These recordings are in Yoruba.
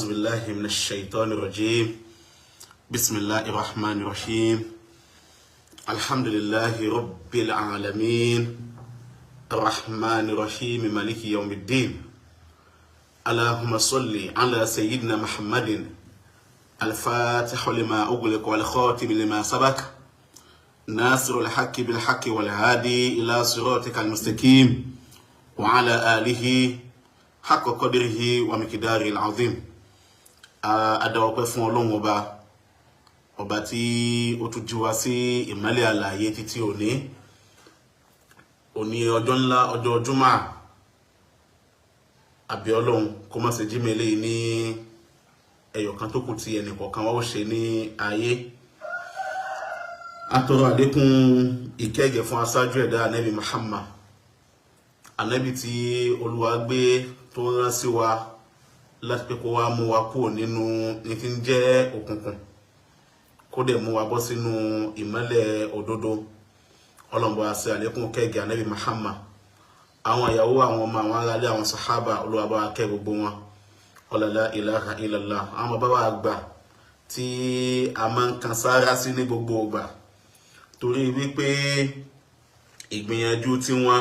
أعوذ بالله من الشيطان الرجيم. بسم الله الرحمن الرحيم. الحمد لله رب العالمين، الرحمن الرحيم، مالك يوم الدين. اللهم صل على سيدنا محمد الفاتح لما أغلق والخاتم لما سبق، ناصر الحق بالحق والهادي إلى صراطك المستقيم، وعلى آله حق قدره ومقداره العظيم. A dá ọpẹ́ fún Ọlọ́run Ọba, ọba tí ó tún jí wa sí ìmọ́lẹ̀ àlàyé títí òní. Òní ọjọ́ ńlá, ọjọ́ Júmọ́. Àbí Ọlọ́run kó má ṣe jímọ̀ eléyìí ní ẹyọ̀kan tó kù tí ẹnì kọ̀ọ̀kan wá ó ṣe ní ayé. Atọrọ àlékún ìkẹ́gẹ́ fún aṣáájú ẹ̀dá, Anabi Muhammad, Anabi tí Olúwa gbé tó rán sí wa láti pé kó wá mú wa kúrò nínú ní tí ń jẹ́ òkùnkùn, kó dẹ̀ mú wa bọ́ sínú ìmọ́lẹ̀ òdodo. Ọlọ́mọba ṣe àlékún kẹ́gẹ́ Anabi Muhammad, àwọn ìyàwó, àwọn ọmọ, àwọn aráalé, àwọn sàhábà. Olúwa bá wa kẹ́ gbogbo wọn. La ilaha illallah. Àwọn bàbá wa àgbà tí a máa ń kan sára sí ní gbogbo ìgbà, torí wípé ìgbìyànjú tiwọn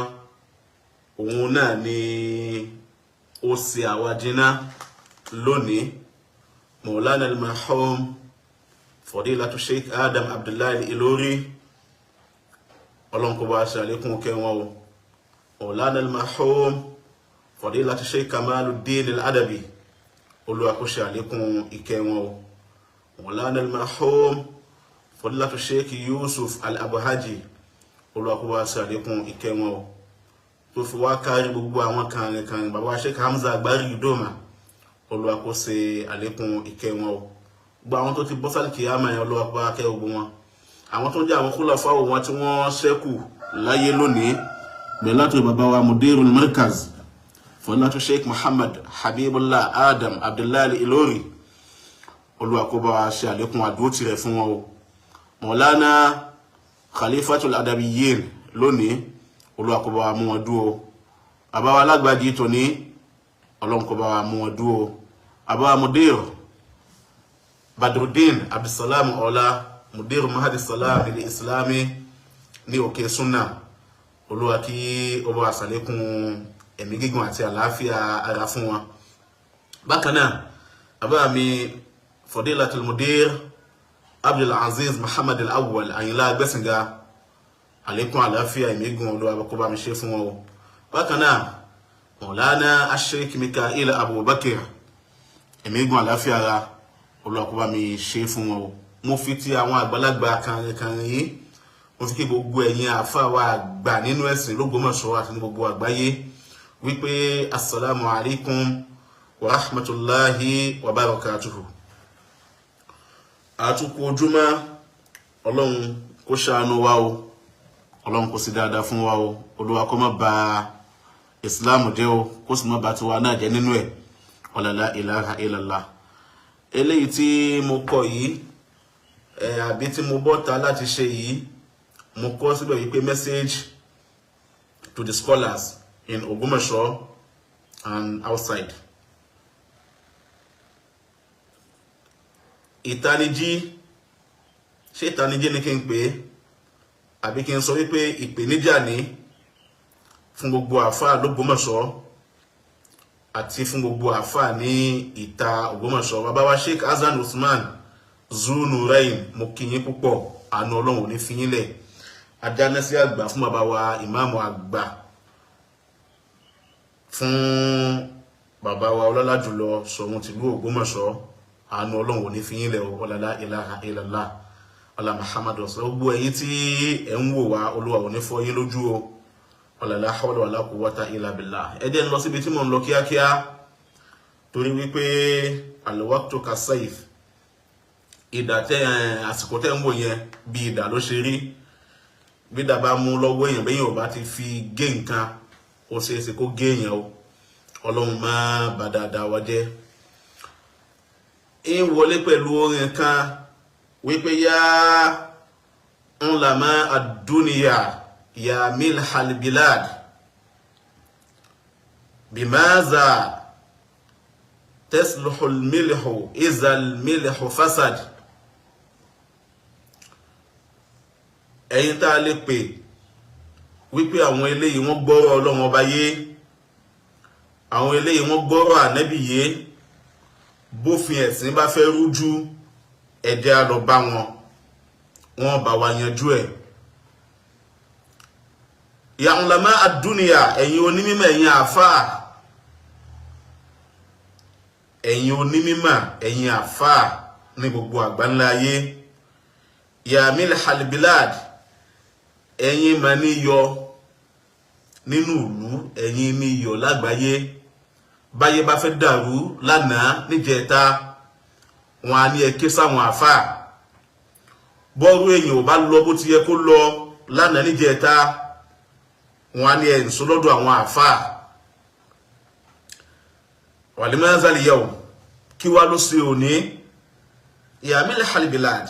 òun náà ni ó ṣe àwa jiná lónìí. Maulana al-marhum Fadilatu Sheikh Adam Abdullahi Ilori, Ọlọ́run kó bá ṣe àlékún kẹ́ wọn o. Maulana al-marhum Fadilatu Sheikh Kamaluddin al-Adabi, Olúwa kó ṣe àlékún ìkẹ́ wọn o. Maulana al-marhum Fadilatu Sheikh Yusuf al-Abuhaji, Olúwa kó bá ṣe àlékún ìkẹ́ wọn o. Tó fi wá kárí gbogbo àwọn kànrìnkànrìn, bàbá Sheikh Hamza Agbárí Idoma, Olúwa kó ṣe àlékún ìkẹ́ wọn o. Gbogbo àwọn tó ti bọ́ sálì kìyàmà yẹn, Olúwa kó bá kẹ́ gbogbo wọn. Àwọn tó jẹ́ àwọn khulafa wọn tí wọ́n ṣẹ́kù láyé lónìí, bẹ̀rẹ̀ láti bàbá wa Mudirul Markaz, Fadilatu Sheikh Muhammad Habibullah Adam Abdullahi Ilori, Olúwa kó bá wa ṣe àlékún àdúró tirẹ̀ fún wọn o. Maulana Khalifatul Adabiyyin lónìí, Olúwa kó bá wa mú wọn dúró. Bàbá wa alágbàjì tòní, Ọlọ́run kó bá wa mú wọn dúró. Bàbá wa Mudir Badruddin Abdulsalam Ọlá, Mudir Mahadi Salam ilé Islami ní Òkè Sunna, Olúwa kí ó bá wa ṣàlékún ẹ̀mí gígùn àti àlàáfíà ara fún wọn. Bákan náà, bàbá mi Fadilatul Mudir Abdulaziz Muhammad Al-Awwal Àyìnlá Agbẹ́sìnga, àlékún àlàáfíà, ẹ̀mí gígùn, Olúwa kó bá mi ṣe fún wọn o. Bákan náà, Maulana Sheikh Mikael Abubakar, ẹ̀mí gígùn, àlàáfíà ara, Olúwa kó bá mi ṣe fún wọn o. Mo fi ti àwọn àgbàlagbà kànrìnkànrìn yìí, mo fi kí gbogbo ẹ̀yin àáfàá wa àgbà nínú ẹ̀sìn l'Ógbómọ̀ṣọ́ àti ní gbogbo àgbáyé wípé assalamu alaikum wa rahmatulahi wa barakatuhu. Àtúkù ojúmọ́. Ọlọ́run kó ṣàánú wa o, Ọlọ́run kó sì dáadáa fún wa o. Olúwa kó má bà Islam jẹ́ o, kó sì má bà tiwa náà jẹ́ nínú ẹ̀. La ilaha illallah. Eléyìí tí mo kọ yìí ẹ, àbí tí mo bọ́ta láti ṣe yìí, mo kọ síbẹ̀ wípé message to the scholars in Ògbómọ̀ṣọ́ and outside. Ìtanijí, ṣé ìtanijí ni kí n pè é, àbí kí n sọ wípé ìpèníjà ní fún gbogbo àáfàá l'Ógbómọ̀ṣọ́ àti fún gbogbo àáfàá ní ìta Ògbómọ̀ṣọ́? Bàbá wa Sheikh Hasan Usman Zunurain, mo kí yín púpọ̀. Àánú Ọlọ́run ò ní fi yín lẹ̀. Adánẹ́sí àgbà fún bàbá wa, ìmáàmù àgbà fún bàbá wa ọlọ́lá jùlọ Ṣọ̀ún tìlú Ògbómọ̀ṣọ́, àánú Ọlọ́run ò ní fi yín lẹ̀ o. La ilaha illallah, ọlá Muhammadu ọ̀sán. Gbogbo ẹ̀yin tí ẹ̀ ń wò wá, Olúwa ò ní fọ́ yín lójú o. La hawla wala quwwata illa billah. Ẹ jẹ́ ń lọ síbi tí mò ń lọ kíákíá, torí wípé alwaqtu kasayf, ìdà tẹ àsìkò tẹ́ ń wò yẹn, bí ìdà ló ṣe rí. Bí ìdà bá mú lọ́wọ́ èèyàn, bẹ́yìn ò bá ti fi gé nǹkan, ó ṣeé ṣe kó gé èèyàn o. Ọlọ́run má bà dáadáa wa jẹ́. Ń wọlé pẹ̀lú orin kan wípé yá ńlámà àdúnìyà ya milhal bilad bimaza. tasluhul milhu izal milhu fasad. Ẹ̀yin tá a lè pè wípé àwọn eléyìí wọ́n gbọ́rọ̀ Ọlọ́run ọba yé, àwọn eléyìí wọ́n gbọ́rọ̀ ànẹ́bì yé, bófin ẹ̀sìn bá fẹ́ rújú, ẹ̀jẹ̀ á lọ bá wọn, wọ́n bá wa yanjú ẹ̀. Ya ulama ad-dunya, ẹ̀yin onímọ̀, ẹ̀yin àfáà, ẹ̀yin onímọ̀, ẹ̀yin àfáà ní gbogbo àgbáńlá ayé. Ya milhal bilad, ẹ̀yin mà ní yọ nínú ìlú, ẹ̀yin ní yọ lágbàáyé. Báyé bá fẹ́ dàrú lánàá níjẹta, wọn á ní ẹ ké sáwọn àfáà. Bọ́rú èèyàn ò bá lọ bó ti yẹ kó lọ lánàá níjẹta, wọn á ní ẹ ǹsọ lọ́dọ̀ àwọn àfáà. Wàlímọ́sálì yẹ̀ o, kí wá ló ṣe òní? Ya milhal bilad,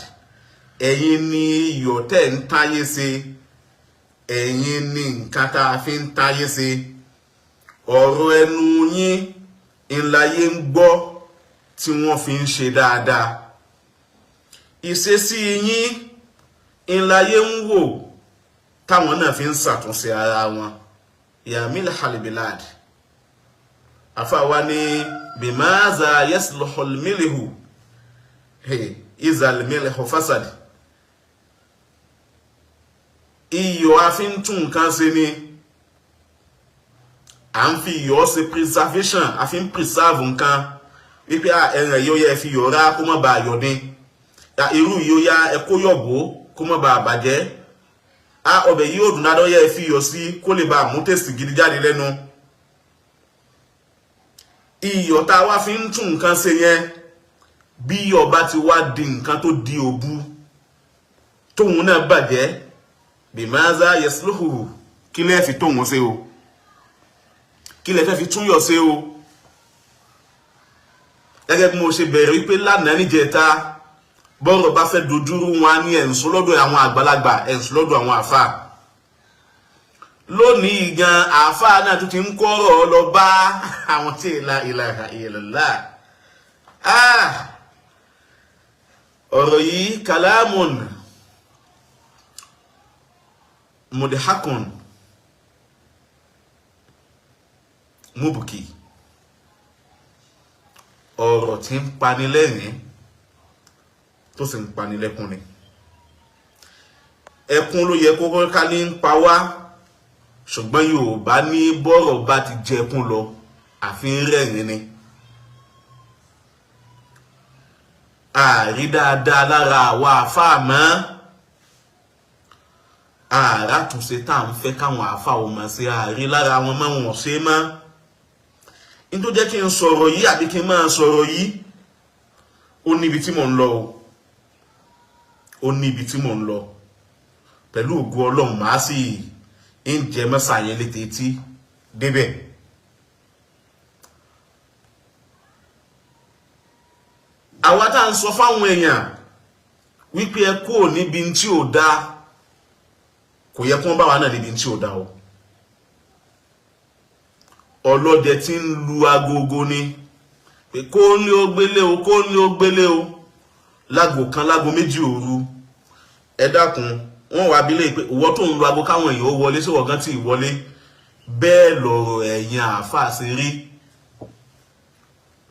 ẹ̀yin ní iyọ̀ tẹ́ ń táyé ṣe, ẹ̀yin ní nǹkan tá a fi ń táyé ṣe. Ọ̀rọ̀ ẹnu yín ńláyé ń gbọ́ tí wọ́n fi ń ṣe dáadáa. Ìṣesí yín ńláyé ń wò táwọn náà fi ń ṣàtúnṣe ara wọn. Ya milhal bilad, àfàwa ní bimaza yasluhul milhu izal milhu fasad. Iyọ̀ a fi ń tún nǹkan ṣe ni, à ń fi iyọ̀ ṣe preservation, a fi ń preserve nǹkan. Wípé ẹran yìí ó yẹ fi iyọ̀ rá kó má bàa yọ̀ dín, irú yìí ó yá ẹ kó yọ̀ bó kó má bàa bàjẹ́, ọbẹ̀ yìí ó dùn dáadáa, ó yẹ fi iyọ̀ sí kó lè bàa mú tèsì gidi jáde lẹ́nu. Iyọ̀ tá a wá fi ń tún nǹkan ṣe yẹn, bí iyọ̀ bá ti wá di nǹkan tó di òbu tóun náà bàjẹ́, bimaza yasluhu, kí lẹ́ fi tóun ṣe o, kí lẹ́ fẹ́ fi tún yọ̀ ṣe o. Gẹ́gẹ́ bí mo ṣe bẹ̀rẹ̀ wípé lánàá níjẹta, bọ́rọ̀ bá fẹ́ dojúrú, wọn á ní ẹ̀ǹsùn lọ́dọ̀ àwọn àgbàlagbà, ẹ̀ǹsùn lọ́dọ̀ àwọn àfáà. Lónìí gan, àfáà náà tún ti ń kọ́rọ̀ lọ bá àwọn tí la ilaha illallah. Ọ̀rọ̀ yìí kalamun mudhakun mubki, ọ̀rọ̀ tí ń panilẹ́rìn tó sì ń panilẹ́kún ni. Ẹkún ló yẹ kó ká ní ń pa wá, ṣùgbọ́n Yorùbá ní bọ́rọ̀ bá ti jẹkún lọ, àfi ń rẹ́rìn ni. Àrí dáadáa lára àwa àfáà mọ́, àràtúnṣe tá à ń fẹ́ káwọn àfáà ò mọ̀ sí, àrí lára wọn mọ́, wọn ṣe mọ́. Ní tó jẹ́ kí n sọ̀rọ̀ yìí àbí kí n máa sọ̀rọ̀ yìí, ó níbi tí mò ń lọ o, ó níbi tí mò ń lọ. Pẹ̀lú ògo Ọlọ́run, màá sì ń jẹ mẹ́sà yẹn létí etí débẹ̀. Àwa tá à ń sọ fáwọn èèyàn wípé ẹ kúrò níbi tí ò dáa, kò yẹ kí wọ́n bá wa náà níbi tí ò dáa o. Ọlọ́dẹ tí ń lu agogo ni pé kó ní ó gbélé o, kó ní ó gbélé o, lágo kan, lágo méjì òru. Ẹ dákun, wọ́n wá abilé pé ìwọ tó ń lu ago káwọn èèyàn ó wọlé, sí ọ̀gán tí ì wọlé. Bẹ́ẹ̀ lọ̀rọ̀ ẹ̀yin àáfàá ṣe rí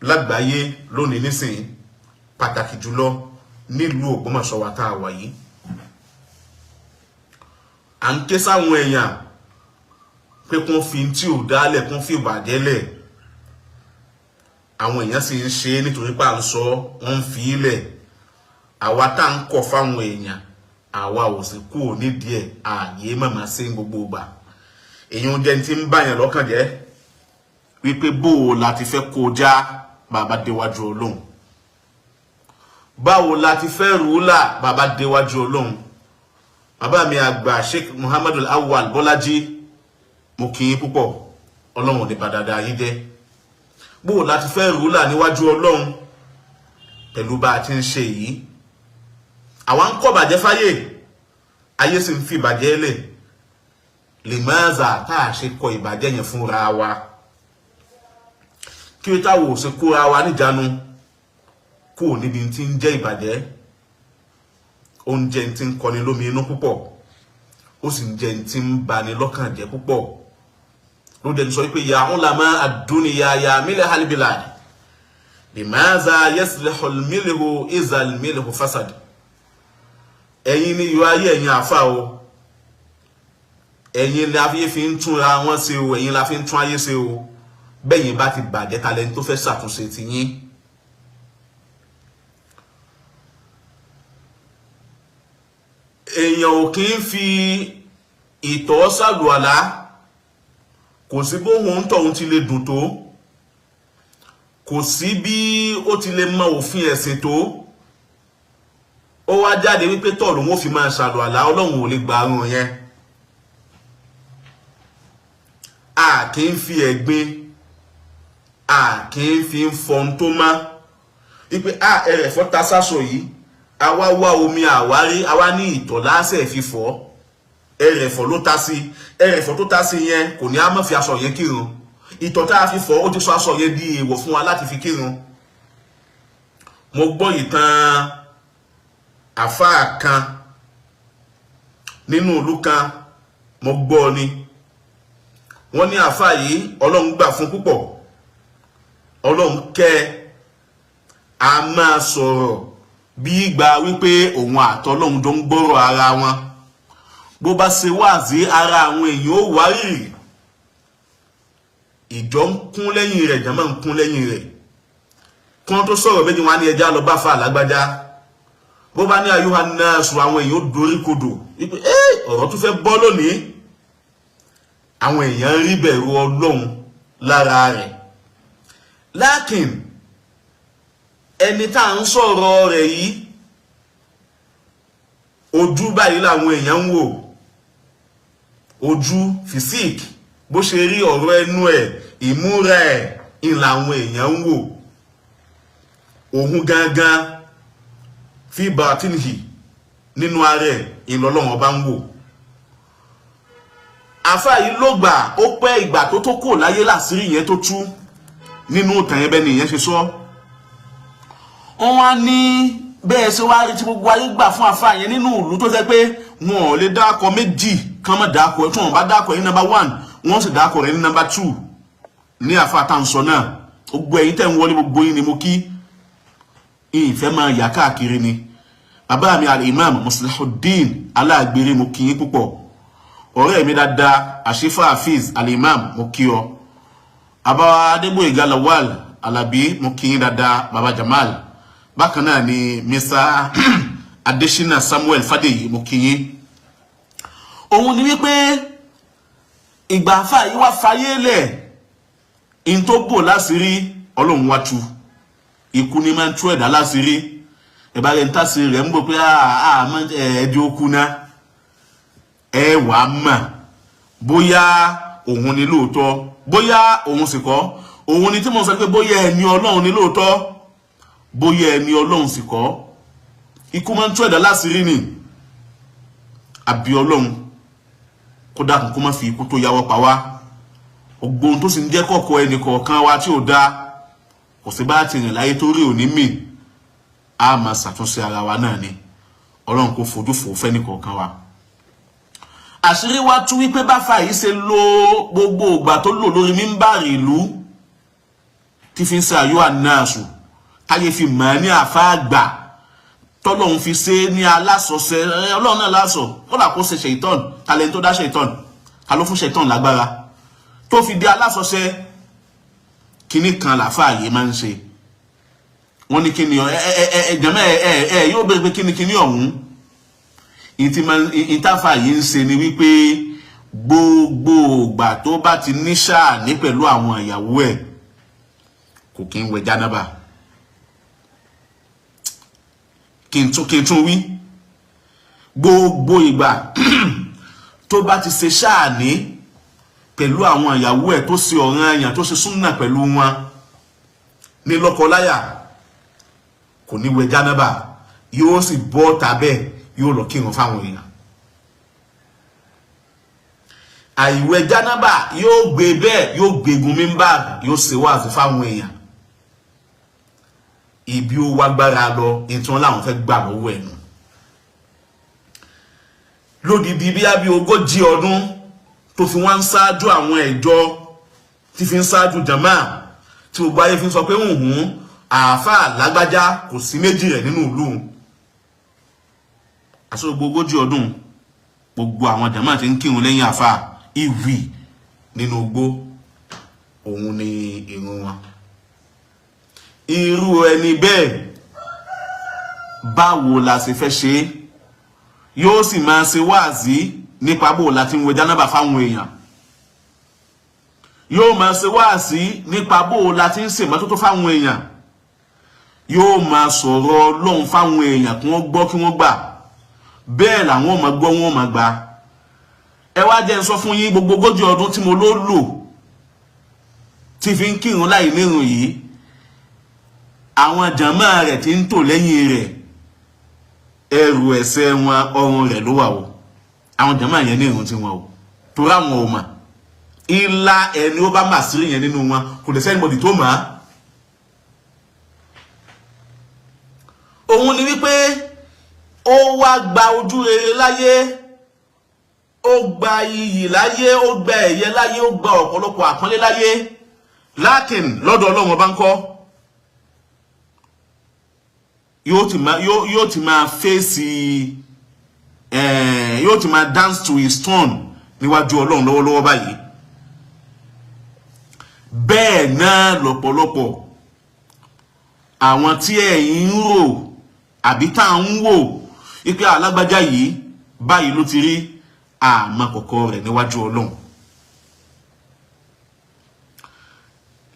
lágbàáyé lónìí nísìnyí, pàtàkì jùlọ nílùú Ògbómọ̀ṣọ́ wa tá a wà yìí. À ń ké sáwọn èèyàn pé kún fi tí ò dálẹ̀, kún fi ìbàjẹ́ lẹ̀. Àwọn èèyàn sì ń ṣe é nítorí pé à ń sọ, wọ́n ń fi í lẹ̀. Àwa tá à ń kọ̀ fáwọn èèyàn, àwa ò sì kú nídìí ẹ̀, ààyè màmá sí gbogbo ìgbà. Èyí ń jẹ́ tí ń báyàn lọ́kàn jẹ́ wípé bó o la ti fẹ́ kó já bàbá déwájú Ọlọ́run, báwo la ti fẹ́ rúlà bàbá déwájú Ọlọ́run. Bàbá mi àgbà Sheikh Muhammadu Awwal Bọ́lájí, mo kì í púpọ̀, Ọlọ́run ò ní bà dáadáa yín jẹ́. Bó o la ti fẹ́ rúlà níwájú Ọlọ́run pẹ̀lú bá a ti ń ṣe yìí. Àwa ń kọ́ bàjẹ́ fáyé, ayé sì ń fi ìbàjẹ́ lẹ̀. Lè máa zà tá a ṣe kọ ìbàjẹ́ yẹn fúnra wa. Kí Kí ló táwọn ò ṣe kóra wa níjàánu kúrò níbi tí ń jẹ́ ìbàjẹ́? Oúnjẹ tí ń kọni lómi inú púpọ̀, ó sì ń jẹ́ tí ń bani lọ́kàn jẹ́ púpọ̀. Ló dẹ̀ sọ wípé ya ulama ad-dunya ya milha al-bilad limaza yaslihu al-milhu iza al-milhu fasad. Ẹ̀yin ni yọ ayé, ẹ̀yin àfa o, ẹ̀yin la fi ń túnra wọn ṣe o, ẹ̀yin la fi ń tún ayé ṣe o. Bẹ́yìn bá ti bàjẹ́, ta lẹni tó fẹ́ ṣàtúnṣe ti yín? Èèyàn ò kí ń fi ìtọ̀ ṣàlùwàlá, kò sí bóun tọ̀hún ti lè dùn tó, kò sí bí ó ti lè mọ òfin ẹ̀sìn tó, ó wá jáde wípé tọ̀ lòun ó fi máa ṣàlùwàlá, Ọlọ́run ò lè gba àrùn yẹn. A kì í fi ẹ̀gbin, a kì í fi fọ̀n tó má wípé a ẹrẹ̀fọ́ ta sáṣọ yìí, àwa wá omi àwárí, àwa ní ìtọ̀ lásẹ̀ fífọ́, ẹrẹ̀fọ́ ló ta sí, ẹrẹ̀fọ́ tó ta sí yẹn kò ní á má fi aṣọ yẹn kírun. Ìtọ̀ tá a fi fọ̀ ó ti sọ aṣọ yẹn di èèwọ̀ fún wa láti fi kírun. Mo gbọ́ ìtàn àfáà kan nínú ìlú kan, mo gbọ́ ni wọ́n ní àfáà yìí Ọlọ́run gbà fún púpọ̀, Ọlọ́run kẹ́ a máa sọ̀rọ̀ bí ìgbà wípé òun àtọlọ́run jọ ń gbọ́rọ̀ ara wọn. Bó bá ṣe wáàzí, ara àwọn èèyàn ó wárìrì, ìjọ ń kún lẹ́yìn rẹ̀, jàmá ń kún lẹ́yìn rẹ̀. Kí wọ́n tó sọ̀rọ̀ méjì, wọn á ní ẹja lọ bá fa àlágbájá. Bó bá ní ayúwa náà sọ, àwọn èèyàn ó dorí kodò wípé ọ̀rọ̀ tún fẹ́ bọ́ lónìí. Àwọn èèyàn rí bẹ̀rù Ọlọ́run lára rẹ̀. Lákìn ẹni tá à ń sọ̀rọ̀ rẹ̀ yìí, ojú báyìí làwọn èèyàn ń wò, ojú fìsíìkì bó ṣe rí, ọ̀rọ̀ ẹnu ẹ̀, ìmúra ẹ̀ ń làwọn èèyàn ń wò. Òun gangan fi bàtìnìhì nínú ara ẹ̀ ìlọlọ́wọ́n bá ń wò. Àfáà yìí ló gbà ó pẹ́ ìgbà tó tó kò láyé láṣìírí yẹn tó tú nínú ìtàn yẹn, bẹ́ẹ̀ ni ìyẹn ṣe sọ. Wọ́n wá ní bẹ́ẹ̀ ṣe wá rí tí gbogbo ayé gbà fún àfáà yẹn nínú ìlú tó jẹ́ pé wọn ò lè dákọ méjì kán mọ́ dákọ, tí wọn bá dákọ yẹn nọ́mbà 1, wọ́n sì dákọ rẹ̀ ní nọ́mbà 2 ní àfáà tá à ń sọ náà. Gbogbo ẹ̀yin tẹ́ ń wọlé, gbogbo yín ni mo kí, ìfẹ́ máa yà káàkiri ni. Bàbá mi al-Imam Muslihuddin Aláàgbére, mo kí yín púpọ̀. Ọ̀rẹ́ mi dáadáa Àṣífà Hafiz al-Imam, mo kí ọ. Àbá Adégbóyèga Lawal Alábí, mo kí yín dáadáa. Bàbá Jamal, bákan náà ni Mr Adesina Samuel Fádèyí, mo kí yín. Òun ni wípé ìgbà àfáà yìí wá fayé lẹ̀, in tó bò láṣìírí Ọlọ́run wá tú. Ikú ni máa ń tú ẹ̀dá láṣìírí. Ẹ̀bá rẹ̀ ń tàṣí rẹ̀ ń bò pé ẹ̀ẹ́dì okú ná, ẹ wàá mà bóyá òun ni lóòótọ́, bóyá òun sì kọ́. Òun ni tí mo sọ pé bóyá ẹni Ọlọ́run ni lóòótọ́, bóyá ẹni Ọlọ́run sì kọ́. Ikú máa ń tú ẹ̀dá láṣìírí ni. Àbí Ọlọ́run kó dákun kó má fi ikú tó yáwọ́ pa wá. Ògbóhun tó sì ń jẹ́ kọ̀ọ̀kọ̀ ẹnì kọ̀ọ̀kan wa tí ò dáa, kò sí bá ti rìn láyé tó rí òní mì, á máa ṣàtúnṣe ara wa náà ni. Ọlọ́run kò fojú fò fẹ́ni kọ̀ọ̀kan wa. Àṣírí wa tú wípé báfa yìí ṣe lo gbogbo ìgbà tó lò lórí mímbàrì ìlú tí fi ń ṣe àyọ ànáàṣù, táyé fi mọ̀ ẹ́ ní àfa àgbà, tọ́lọ́hún fi ṣe ní alásọ̀ṣe. Ọlọ́run náà lásọ̀, kódà kó ṣe ṣèitọ́n, talẹ́ni tó dá ṣèitọ́n, ta ló fún ṣèitọ́n lágbára tó fi di alásọ̀ṣe? Kíní kan làáfàá yìí máa ń ṣe. Wọ́n ní kíni ẹ jẹ̀mẹ́ ẹ yóò bẹ̀rẹ̀ pé kíni kíní ọ̀hún ìtafà yìí ń ṣe ni wípé gbogbo ìgbà tó bá ti ní sáà ní pẹ̀lú àwọn ìyàwó ẹ̀, kò kí ń wẹ̀ jánábà. Kí n tún wí, gbogbo ìgbà tó bá ti ṣe sáà ní pẹ̀lú àwọn ìyàwó ẹ̀, tó ṣe ọ̀ranyàn, tó ṣe súnà pẹ̀lú wọn ní lọ́kọláya, kò ní wẹ̀ jánábà, yóò sì bọ́ tàbẹ́, yóò lọ kírun fáwọn èèyàn. Àìwẹ̀ jánábà yóò gbé bẹ́ẹ̀, yóò gbégun mímbà, yóò ṣe wáàsí fáwọn èèyàn. Ibi ó wá gbára lọ, ìtàn làwọn fẹ́ gbà lọ́wọ́ ẹ̀ nù. Lódìdí bí abí 40 ọdún tó fi wá ń ṣáájú àwọn ẹ̀jọ́, tí fi ń ṣáájú jàmá, tí gbogbo ayé fi ń sọ pé hùhùn àáfàá lágbájá, kò sí méjì rẹ̀ nínú ìlú. Àti gbogbo 40 ọdún, gbogbo àwọn jàmá tí ń kírun lẹ́yìn àáfàá ìwì nínú igbó, òun ni irun wọn. Irú ẹni bẹ́ẹ̀, báwo la ṣe fẹ́ ṣe é? Yóò sì máa ṣe wáàzí nípa bó la ti ń wẹ jánábà fáwọn èèyàn, yóò máa ṣe wáàzí nípa bó la ti ń ṣèmọ́tótó fáwọn èèyàn, yóò máa sọ̀rọ̀ Ọlọ́run fáwọn èèyàn kí wọ́n gbọ́, kí wọ́n gbà. Bẹ́ẹ̀ làwọn máa gbọ́, wọ́n máa gbà. Ẹ wá jẹ́ n sọ fún yín, gbogbo 40 ọdún tí mo ló lò tí fi ń kírun láì nírun yìí, àwọn jàmáà rẹ̀ tí ń tò lẹ́yìn rẹ̀, ẹrù ẹ̀ṣẹ̀ wọn, ọrùn rẹ̀ ló wà o. Àwọn jàmáà yẹn ní irun tí wọn o, torí àwọn ò mà ilá. Ẹni ó bá mà sí yẹn nínú wọn, kò lè sẹ́ni mọ̀dì tó mà á. Òun ni wípé ó wá gba ojú rere láyé, ó gba iyì láyé, ó gba ẹ̀yẹ láyé, ó gba ọ̀pọ̀lọpọ̀ àpọ́nlé láyé. Lákìn lọ́dọ̀ Ọlọ́run ọba ń kọ́, yóò ti máa fèsì, yóò ti máa dance to his tune níwájú Ọlọ́run lọ́wọ́lọ́wọ́ báyìí. Bẹ́ẹ̀ náà lọ́pọ̀lọpọ̀ àwọn tí ẹ̀yin ń rò àbí tá à ń wò wípé alágbájá yìí, báyìí ló ti rí, àmọ́ kọ̀kọ́ rẹ̀ níwájú Ọlọ́run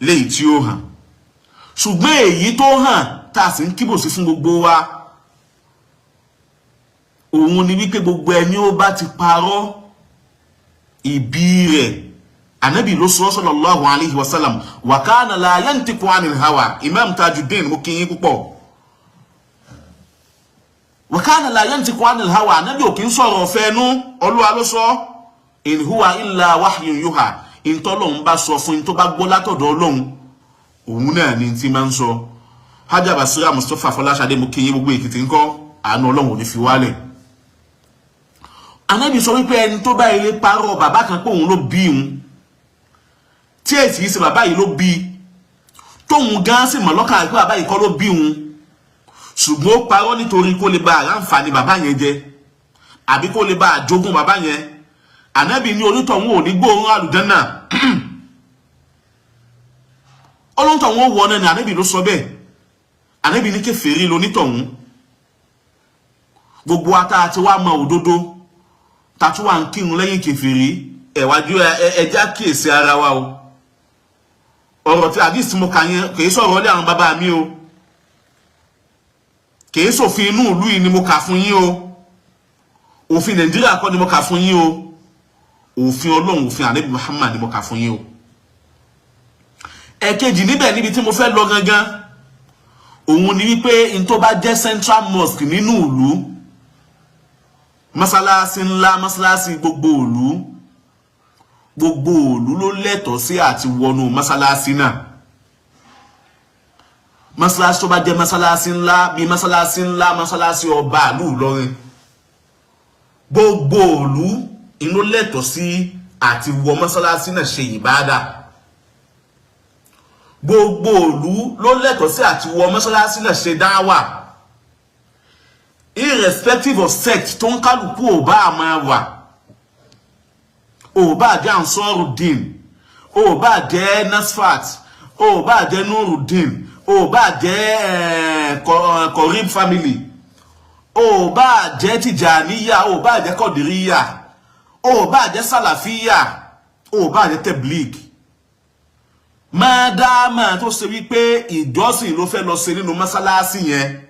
léyìí tí ó hàn. Ṣùgbọ́n èyí tó hàn tá a sì ń kíbòsí fún gbogbo wa, òun ni wípé gbogbo ẹni ó bá ti parọ́ ìbí rẹ̀, Ànábì ló sọ, sallallahu alayhi wa sallam, wa kana la yantiqu anil hawa. Imam Tajuddin, mo kí yín púpọ̀. Wa kana la yantiqu anil hawa, Ànábì ò kí ń sọ̀rọ̀ fẹ́nu. Olúwa ló sọ, in huwa illa wahyun yuha. Ìtọ́lọ́hún bá sọ fún, tó bá gbọ́ látọ̀dọ̀ Ọlọ́hun, òun náà ni tí máa ń sọ. Hajj Basira Mustapha Fọláṣadé, mo kí yín. Gbogbo Èkìtì ńkọ́? Àánú Ọlọ́run ò ní fi wálẹ̀. Ànábì sọ wípé ẹni tó bá ilé parọ́ bàbá kan pé òun ló bí òun, tí èsì yìí ṣe bàbá yìí ló bí, tóun gan sì mọ̀ lọ́kàn pé bàbá yìí kọ́ ló bí òun, ṣùgbọ́n ó parọ́ nítorí kó lè bá àǹfààní bàbá yẹn jẹ àbí kó lè bá àjogún bàbá yẹn, Ànábì ní onítọ̀hún ò ní gbóòórùn àlùjánnà, olóńtọ̀hún ó wọ náà ni. Ànábì ló sọ bẹ́ẹ̀. Ànábì ní kèfèrí lonítọ̀hún. Gbogbo ata àti wàá mọ òdodo tàtú wà ń kírun lẹ́yìn kèfèrí, ẹ̀wájú ẹja kíyèsí ara wa o. Ọ̀rọ̀ tí àdìsí mo kà yẹn kì í sọ̀rọ̀ lé àwọn bàbá mi o, kì í sòfin inú ìlú yìí ni mo kà fún yín o, òfin Nàìjíríà kọ́ ni mo kà fún yín o, òfin Ọlọ́run, òfin Ànábì Muhammad ni mo kà fún yín o. Ẹ̀kejì níbẹ̀, níbi tí mo fẹ́ lọ gangan, òun ni wípé n tó bá jẹ́ central mosque nínú ìlú, mọ́sálásí ńlá, mọ́sálásí gbogbo ìlú, gbogbo ìlú ló lẹ́tọ̀ọ́ sí àti wọnú mọ́sálásí náà. Mọ́sálásí tó bá jẹ́ mọ́sálásí ńlá, bíi mọ́sálásí ńlá, mọ́sálásí ọba ìlú Ìlọrin, gbogbo ìlú inú lẹ́tọ̀ọ́ sí àti wọ mọ́sálásí náà ṣe ìbáadà. Gbogbo ìlú ló lẹ́tọ̀ọ́ sí àti wọ mọ́sálásí náà ṣe dáwà, irrespective of sect tó ń kálukú ò bá máa wà. Ò bá jẹ́ Ansarudeen, ò bá jẹ́ Nasfat, ò bá jẹ́ Nurudeen, ò bá jẹ́ Korib family, ò bá jẹ́ Tìjàníyà, ò bá jẹ́ Kọ̀dìríyà, ò bá jẹ́ Sàlàfíyà, ò bá jẹ́ Tabligh, máa tó ṣe wípé ìjọsìn ló fẹ́ lọ ṣe nínú mọ́sálásí yẹn,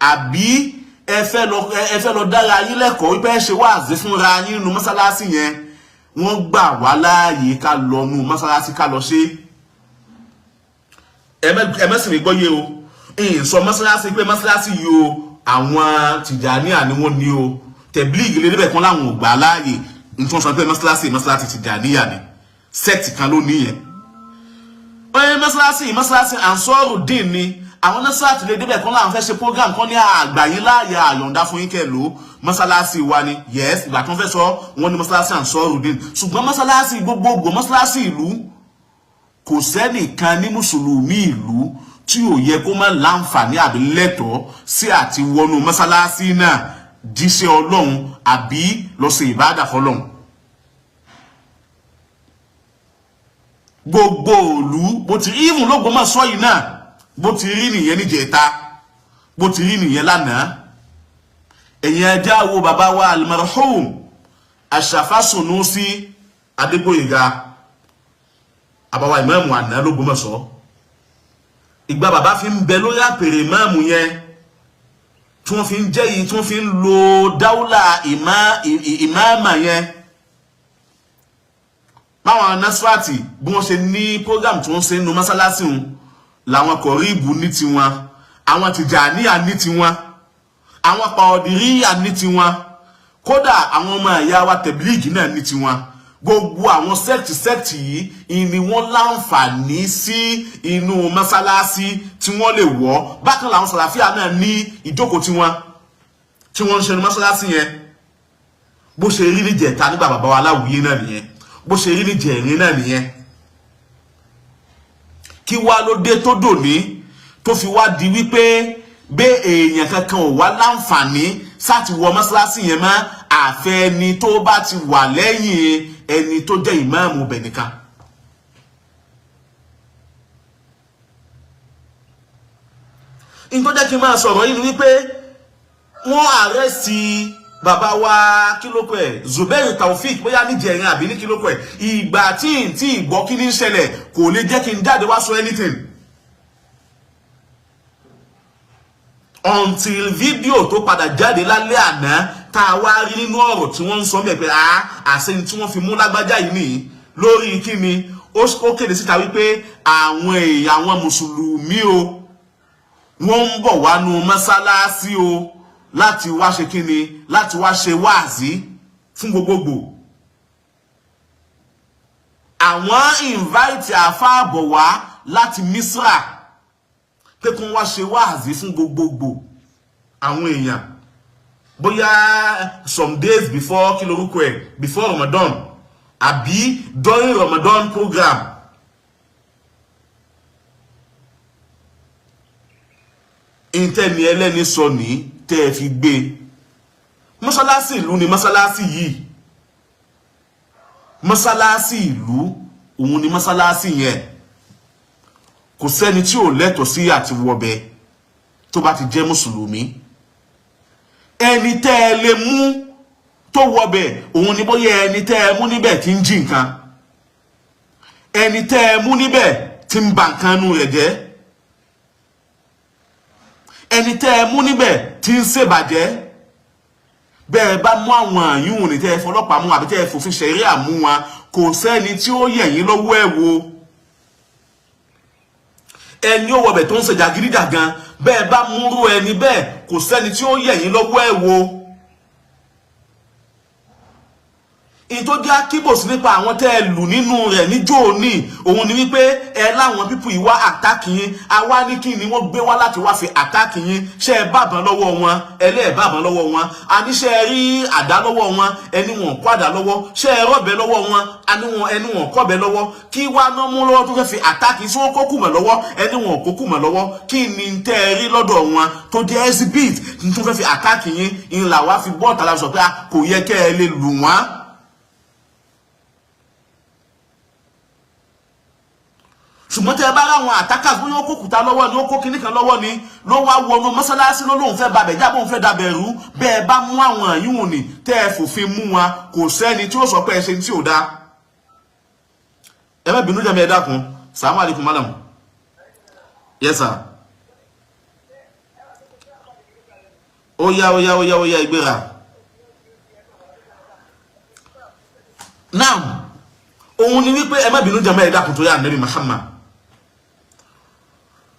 àbí ẹ fẹ́ lọ dára yín lẹ́kọ̀ọ́ wípé ẹ ṣe wáàzí fúnra yín nínú mọ́sálásí yẹn, wọ́n gbà wá láàyè ká lọ nú mọ́sálásí ká lọ ṣe. Ẹ mẹ́sìn mi gbọ́yé o. Ìyìn sọ mọ́sálásí pé mọ́sálásí yìí o, àwọn Tìjàníà ni wọ́n ní o, Tẹ̀blíìgì lé níbẹ̀ kan láwọn ò gbà láàyè. Nítorí sọ pé mọ́sálásí, mọ́sálásí Tìjàníà ni, sect kan ló ní yẹn. Ẹ mọ́sálásí, mọ́sálásí Ansarudeen ni, Àwọn Nasfat lè débẹ̀ kán láwọn fẹ́ ṣe program, kan ní àgbà yín láàyè, àyọ̀ǹda fún yín kẹ́ lò ó, mọ́sálásí wa ni. Yes, ìgbà tí wọ́n fẹ́ sọ wọ́n ní mọ́sálásí Ansarudeen, ṣùgbọ́n mọ́sálásí gbogbogbò, mọ́sálásí ìlú, kò sẹ́nìkan ní mùsùlùmí ìlú tí ò yẹ kó má láǹfààní àbí lẹ́tọ̀ọ́ sí àti wọnú mọ́sálásí náà jíṣẹ́ Ọlọ́run àbí lọ ṣe ìbádà fọlọ́run. Gbogbo òlú bó ti even l'Ógbómọ̀ṣọ́ yìí náà, bó ti rí nìyẹn níjẹta, bó ti rí nìyẹn lánàá. Ẹ̀yin ẹja wo bàbá wa almarhum Àṣàfà Sunusi Adégbóyèga, àbáwá ìmáàmù àná l'Ógbómọ̀ṣọ́. Ìgbà bàbá fi ń bẹ lórí àpèrè ìmáàmù yẹn, tí wọ́n fi ń jẹ́ yìí, tí wọ́n fi ń lo dáúlà ìmáàmà yẹn, báwọn Nasfati bí wọ́n ṣe ní program tí wọ́n ṣe ń nu mọ́sálásí wọn, làwọn Kọ̀ríbù ní tiwọn, àwọn Tìjàníyà ní tiwọn, àwọn Pàọ̀dìríyà ní tiwọn, kódà àwọn ọmọ ìyá wa Tẹ̀blíìgì náà ní tiwọn. Gbogbo àwọn sect sect yìí ni wọ́n láǹfààní sí inú mọ́sálásí tí wọ́n lè wọ̀. Bákan làwọn Sàlàfíà náà ní ìjókòó tiwọn tí wọ́n ń ṣe ní mọ́sálásí yẹn. Bó ṣe rí níjẹta nígbà bàbá wa Aláwìyé náà nìyẹn, bó ṣe rí níjẹrin náà nìyẹn. Kí wá ló dé tó dòní tó fi wá di wípé bẹ́ èèyàn kankan ò wá láǹfààní sáti wọ mọ́sálásí yẹn mọ́, àfẹ́ ẹni tó bá ti wà lẹ́yìn ẹni tó jẹ́ ìmáàmù bẹ̀ nìkan? Ní tó jẹ́ kí n máa sọ̀rọ̀ yìí ni wípé wọ́n arrest bàbá wa, kílókò ẹ̀, Zubair Taofik, bóyá níjẹrin àbí ní kílókò ẹ̀. Ìgbà tí n tí gbọ́ kí ní ṣẹlẹ̀ kò lè jẹ́ kí n jáde wá sọ anything until fídíò tó padà jáde lálẹ́ àná, tá a wá rí nínú ọ̀rọ̀ tí wọ́n ń sọ mẹ́ pé àṣẹ tí wọ́n fi mú lágbájá yìí nìyí. Lórí kí ni? Ó kéde síta wípé àwọn èèyàn, àwọn mùsùlùmí o, wọ́n ń bọ̀ wá nu mọ́sálásí o láti wá ṣe kí ni, láti wá ṣe wáàzí fún gbogbogbò. Àwọn invite àfáà bọ̀ wá láti Misra pé kí wọ́n wá ṣe wáàzí fún gbogbogbò àwọn èèyàn, bóyá some days before, kí lorúkọ ẹ̀, before Ramadan àbí during Ramadan program. Ìtẹ́ni ẹlẹ́ni sọ ní tẹ́ ẹ fi gbé mọ́sálásí ìlú ni mọ́sálásí yìí, mọ́sálásí ìlú òun ni mọ́sálásí yẹn. Kò sẹ́ni tí ò lẹ́tọ̀ọ́ sí àti wọbẹ̀ tó bá ti jẹ́ mùsùlùmí. Ẹni tẹ́ ẹ lè mú tó wọbẹ̀ òun ni bóyá ẹni tẹ́ ẹ mú níbẹ̀ tí ń jí nǹkan, ẹni tẹ́ ẹ mú níbẹ̀ tí ń ba nǹkan nu rẹ̀ jẹ́, ẹni tẹ́ ẹ mú níbẹ̀ tí ń ṣèbàjẹ́. Bẹ́ẹ̀ bá mú àwọn àyùn ní tẹ́ ẹ fọlọ́pàá mú àbí tẹ́ ẹ fòfin ṣẹ̀ríà mú wọn, kò sẹ́ni tí ó yẹ̀ yín lọ́wọ́ ẹ̀ wo. Ẹni ó wọbẹ̀ tó ń ṣe jàgídíjàgan, bẹ́ẹ̀ bá múrú ẹni bẹ́ẹ̀, kò sẹ́ni tí ó yẹ̀ yín lọ́wọ́ ẹ̀ wo. Ìtò jẹ́ akíbòsí nípa àwọn tẹ́ ẹ lù nínú rẹ̀ níjó ní òun ni wípé ẹ láwọn pípù yìí wá àtáàkì yín. Àwa ní kí ni wọ́n gbé wá láti wá fi àtáàkì yín? Ṣé ẹ bàbọn lọ́wọ́ wọn? Ẹlẹ́ẹ̀ bàbọn lọ́wọ́ wọn. Àní ṣé ẹ rí àdá lọ́wọ́ wọn? Ẹni wọn kó àdá lọ́wọ́. Ṣé ẹ rọ́bẹ lọ́wọ́ wọn? Àní wọn ẹni wọn kọ́bẹ lọ́wọ́. Kí wá ná mú lọ́wọ́ tó fẹ́ fi àtáàkì? Sí wọn kó kùmọ̀ lọ́wọ́? Ẹni wọn kó kùmọ̀ lọ́wọ́. Kí ni tẹ́ ẹ rí lọ́dọ̀ wọn tó jẹ́ exhibit tó fẹ́ fi àtáàkì yín? Ìlà wá fi bọ́ọ̀tà la sọ pé kò yẹ kẹ́ ẹ lè lù wọ́n. Ṣùgbọ́n tẹ́ ẹ bá ráwọn attackers, bóyá ó kó kùtà lọ́wọ́ ni, ó kó kinní kan lọ́wọ́ ni, ló wá wọnú mọ́sálásí, ló lóun fẹ́ babẹ̀ jábọ̀, òun fẹ́ dabẹ̀ rú, bẹ́ẹ̀ bá mú àwọn yìí ní tẹ́ ẹ fòfin mú wọn, kò sẹ́ni tí ó sọ pé ẹ ṣe tí ò dáa. Ẹ má bínú jẹ́mi, ẹ dákun. Sàlámù alaykum madam. Yes sir. Ó yá, ó yá, ó yá, ó yá, ìgbéra. Now òun ni wípé ẹ má bínú jẹ́mi, ẹ dákun, tó yá Nabi Muhammad.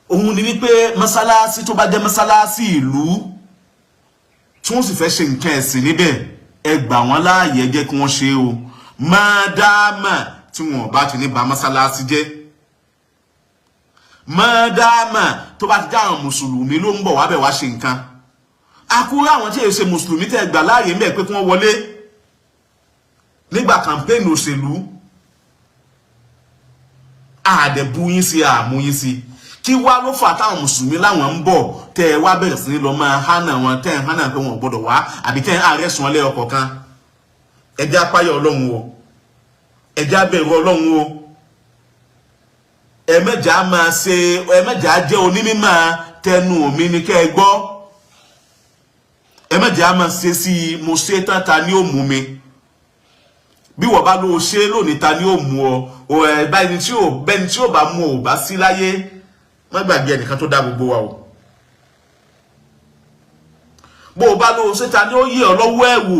Òun ni wípé mọ́sálásí tó bá jẹ́ mọ́sálásí ìlú tí wọ́n sì fẹ́ ṣe nǹkan ẹ̀sìn níbẹ̀, ẹ gbà wọ́n láàyè, ẹ jẹ́ kí wọ́n ṣe o, máa dáàmà tí wọ́n bá ti ní ba mọ́sálásí jẹ́. Mọ́dáàmà tó bá ti já àwọn mùsùlùmí ló ń bọ̀ wábẹ̀ wá ṣe nǹkan. Àkúrẹ́ àwọn tí èyí ṣe mùsùlùmí tẹ́ gbà láàyè ń bẹ̀ pé kí wọ́n wọlé nígbà kàmpéènì òṣèlú, àdẹ̀bù yín sí, àmú yín sí. Kí wá ló fà táwọn mùsùlùmí láwọn ń bọ̀, tẹ́ ẹ wá bẹ̀rẹ̀ sí ní lọ máa hánà wọn, tẹ́ ẹ hánà pé wọn ò gbọ́dọ̀ wá, àbí tẹ́ ẹ àárẹ̀ sùn ọlẹ́ ọkọ̀ kan? Ẹ jẹ́ á páyà Ọlọ́run o, ẹ jẹ́ á bẹ̀rù Ọlọ́run o. Ẹ mẹ́jà máa ṣe, ẹ mẹ́jà jẹ́ onímọ̀ tẹnu mi ni kẹ́ ẹ gbọ́. Ẹ mẹ́jà máa ṣe sí i. Mo ṣe tán, ta ni ó mú mi? Bí wọ́n bá ló ṣe lónìí, ta ni ó mú ọ? Ò ẹ báyìí tí ò bẹ́ni tí ò bá mú ọ ò bá sí láyé, má gbàgbé ẹnìkan tó dá gbogbo wa o. Bó o bá ló ṣe, ta ni ó yẹ ọ lọ́wọ́ ẹ̀ wò?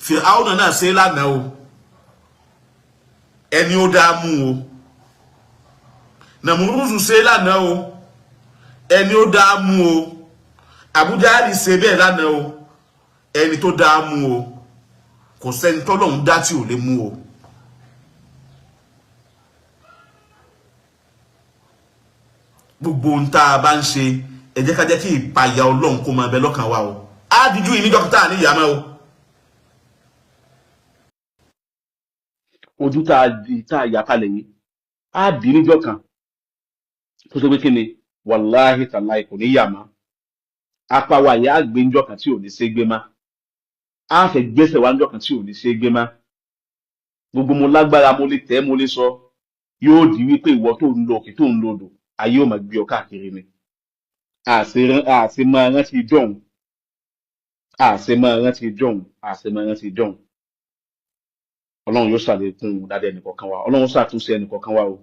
Fìràwọ̀n náà ṣe lánàá o, ẹni ó dá mú o. Nàmúrúsù ṣe lánàá o, ẹni ó dá mú o. Àbújá àlì ṣe bẹ́ẹ̀ lánàá o, ẹni tó dá mú o. Kò sẹ́ni tọ́lọ́hún dá tí ò lè mú o. Gbogbo ohun tá a bá ń ṣe, ẹ jẹ́ ká jẹ́ kí ìpayà Ọlọ́run kó máa bẹ lọ́kàn wa o. Á díjú yìí ní dókítà ní ìyá mọ́ o. Ojú tá a di tá a yà kalẹ̀ yìí á dì í níjọ́ kan tó ṣe pé kí ni, wàláhì tàláì, kò ní yà má. Apá wa yìí á gbé níjọ́ kan tí ò ní ṣe gbé má. Á fẹ́ gbèsè wá níjọ́ kan tí ò ní ṣe gbé má. Gbogbo mo lágbára, mo lè tẹ́, mo lè sọ, yóò di wípé ìwọ tó ń lọ òkè tó ń lọ odò, ayé ò máa gbé ọ káàkiri ni. Àṣe máa rántí jọ̀hún, àṣe máa rántí jọ̀hún, àṣe máa rántí jọ̀hún. Ọlọ́run yóò ṣàlékún dáadáa ẹnìkọ̀ọ̀kan wa. Ọlọ́run ṣàtúnṣe ẹnìkọ̀ọ̀kan wa o.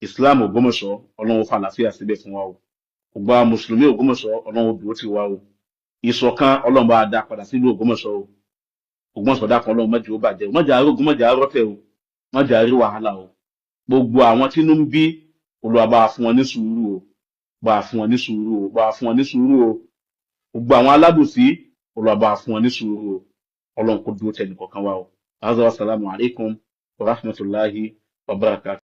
Islam Ògbómọ̀ṣọ́, Ọlọ́run fàlàáfíà síbẹ̀ fún wa o. Gbogbo àwọn mùsùlùmí Ògbómọ̀ṣọ́, Ọlọ́run dúró tì wá o. Ìṣọ̀kan, Ọlọ́run bá dá padà sílùú Ògbómọ̀ṣọ́ o. Ògbómọ̀ṣọ́ dákan, Ọlọ́run mọ́jọ́ ó bàjẹ́ o, mọ́jà arógun, mọ́jà arọ́tẹ̀ o, mọ́jà rí wàhálà o. Gbogbo àwọn tínú ń bí, Olúwa bá fún wọn ní sùúrù o, bá fún wọn ní sùúrù o, bá fún wọn ní sùúrù o. Gbogbo àwọn alábòsí, Olúwa bá fún wọn ní sùúrù o. Ọlọ́run kó dúró tẹ̀ nìkọ̀ọ̀kan wa o. Azza wa salamu alaykum wa rahmatulahi wa barakatuh.